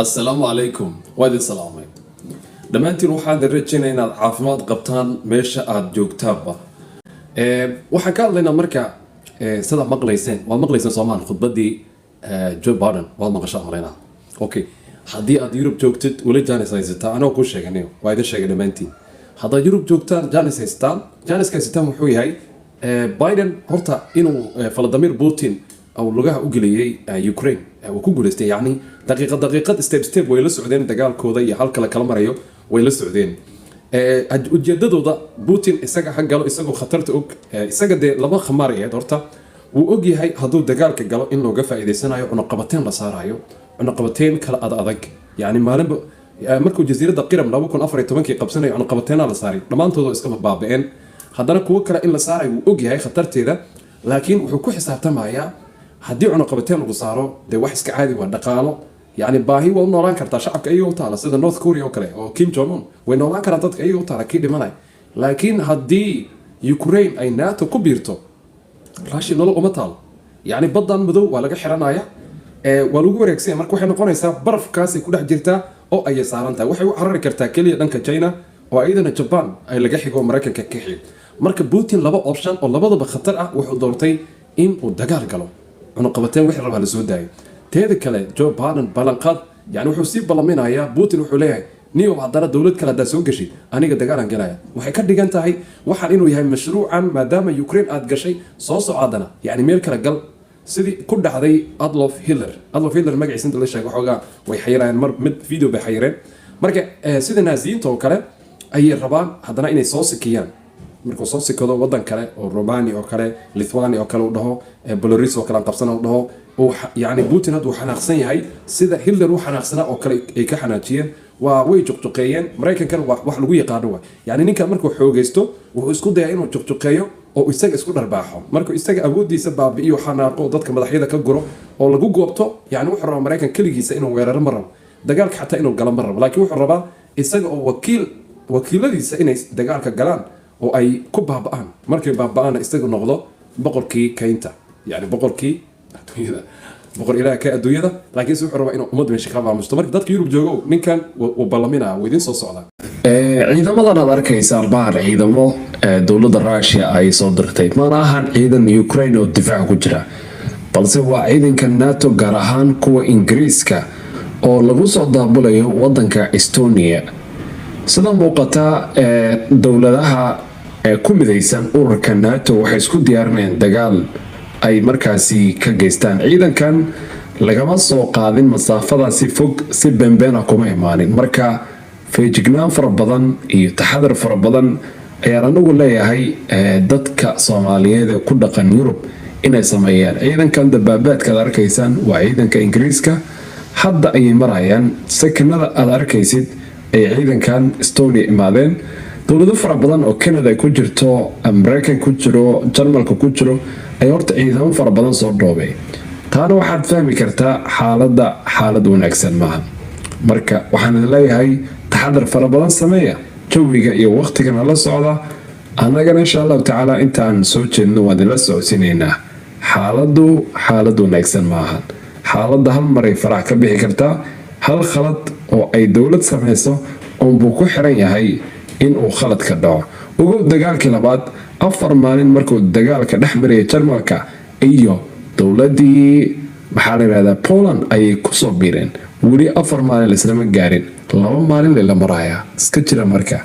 Assalaamu calaykum, waa idin salaamay dhammaantiin. Waxaan idin rajaynaya inaad caafimaad qabtaan meesha aada joogtaanba. Waxaan ka hadlaynaa marka sidaa maqlayseen, waad maqlayseen soomaan, khudbaddii Joe Biden waad maqashaa malaynaa. Okay, haddii aad Yurub joogtid, weli chance haysataa. Anagoo kuu sheeganayo, waa idin sheegay dhammaantiin, haddaad Yurub joogtaan chance haysataan. Chance-ka haysataan wuxuu yahay Biden horta inuu Vladimir Putin uu lugaha u geliyey Ukraine, uu ku guuleystay. Yacni daqiiqad daqiiqad, step step way la socdeen dagaalkooda iyo halka la kala marayo way la socdeen. Ujeedadooda Putin isaga ha galo isagoo khatarta og. Isaga dee laba khamaar ahayd. Horta wuu og yahay hadduu dagaalka galo in looga faa'iidaysanayo, cunaqabateyn la saarayo, cunaqabateyn kala ad adag. Yacni maalinba markuu jasiiradda Qiram 2014-kii qabsanayo, cunaqabateynaa la saaray, dhammaantood oo iska baaba'een. Haddana kuwo kale in la saarayo wuu og yahay khatarteeda, laakiin wuxuu ku xisaabtamayaa haddii cunaqabateyn lagu saaro, dee wax iska caadi waa dhaqaalo. Yacni baahi waa u noolaan kartaa shacabka iyaga u taala, sida North Korea oo kale oo Kim Jong Un way noolaan karaan dadka iyaga u taala kii dhimanay. Laakiin haddii Ukraine ay NATO ku biirto, Russia nolol uma taalo. Yacni baddan madow waa laga xiranaya, waa lagu wareegsanya. Marka waxay noqonaysaa barafkaasay ku dhex jirtaa oo ayay saaran tahay. Waxay u carari kartaa keliya dhanka China oo iyadana Japan ay laga xigo, Maraykanka ka xigo. Marka Putin laba option oo labadaba khatar ah wuxuu doortay in uu dagaal galo, cunaqabateen wixii rabaa la soo daayo. Teeda kale, Joe Biden ballanqaad, yani wuxuu sii ballaminayaa Putin. Wuxuu leeyahay, niyow, haddana dowlad kale haddaa soo geshid, aniga dagaalaan galaya. Waxay ka dhigan tahay waxaan inuu yahay mashruucan, maadaama Ukraine aad gashay, soo soco haddana, yani meel kale gal, sidii ku dhacday Adolf Hitler. Adolf Hitler magaciisa inta la sheego waxoogaa way xayirayaan, mar mid video bay xayireen. Marka sida Naasiyiinta oo kale ayay rabaan haddana inay soo sikiyaan. Markuu soo sikado wadan kale oo Romania oo kale, Lithuania oo kale uu dhaho, Belarus oo kale aan qabsana uu dhaho, yani Putin hadda uu xanaaqsan yahay sida Hitler u xanaaqsanaa oo kale ay ka xanaajiyeen. Waa way juqjuqeeyeen. Maraykankana waa wax lagu yaqaano wa, yani ninkan markuu xoogaysto wuxuu isku dayaa inuu juqjuqeeyo oo isaga isku dharbaaxo. Markuu isaga awoodiisa baabi'iyo, xanaaqo, dadka madaxyada ka guro oo lagu goobto, yani wuxuu rabaa Maraykan keligiisa inuu weeraro ma rabo, dagaalka xataa inuu galo ma rabo, laakiin wuxuu rabaa isaga oo wakiiladiisa inay dagaalka galaan oo ay ku baaba'aan. Markay baaba'aana isagu noqdo boqorkii kaynta, yani boqorkii adduunyada, boqor ilaah ka adduunyada. Laakiinse wuxuu rabaa inuu ummadda meesha ka maamusto. Marka dadka Yurub joogo, ninkan wuu ballaminaya, wuu idiin soo socdaa. Ciidamadan aad arkaysaan baar ciidamo dowladda Ruushia ay soo dirtay mana ahan ciidan Ukraine oo difaac ku jira, balse waa ciidanka NATO, gaar ahaan kuwa Ingiriiska oo lagu soo daabulayo wadanka Estonia. Sida muuqata, dowladaha ku midaysan ururka NATO waxay isku diyaarinayaan dagaal ay markaasi ka geystaan. Ciidankan lagama soo qaadin masaafadaasi fog, si beenbeena kuma imaanin. Marka feejignaan fara badan iyo taxadar fara badan ayaan anigu leeyahay dadka Soomaaliyeed ee ku dhaqan Yurub inay sameeyaan. Ciidankan dabaabaadka aad arkaysaan waa ciidanka Ingiriiska. Hadda ayay marayaan, sakinada aad arkaysid ay ciidankan Estonia imaadeen. Dowlado fara badan oo Canada ku jirto, Maraykan ku jiro, Jarmalka ku jiro ayaa horta ciidamo fara badan soo dhoobay. Taana waxaad fahmi kartaa xaaladda xaalad wanaagsan maaha. Marka waxaan idin leeyahay taxadar fara badan sameeya, jawiga iyo waqtigana la socda. Annagana insha Allahu tacaala intaan soo jeedno waan idinla socodsiinaynaa. Xaaladdu xaalad wanaagsan maahan. Xaaladda hal maray farax ka bixi kartaa. Hal khalad oo ay dowlad samayso uunbuu ku xiran yahay in uu khaladka dhaco. Ogow, dagaalkii labaad 4 maalin markuu dagaalka dhex marayay Jarmalka iyo dowladii, maxaa la yidhahdaa, Poland ayay kusoo biireen. Weli 4 maalin laislama gaarin, 2 maalin layla marayaa. Iska jira marka.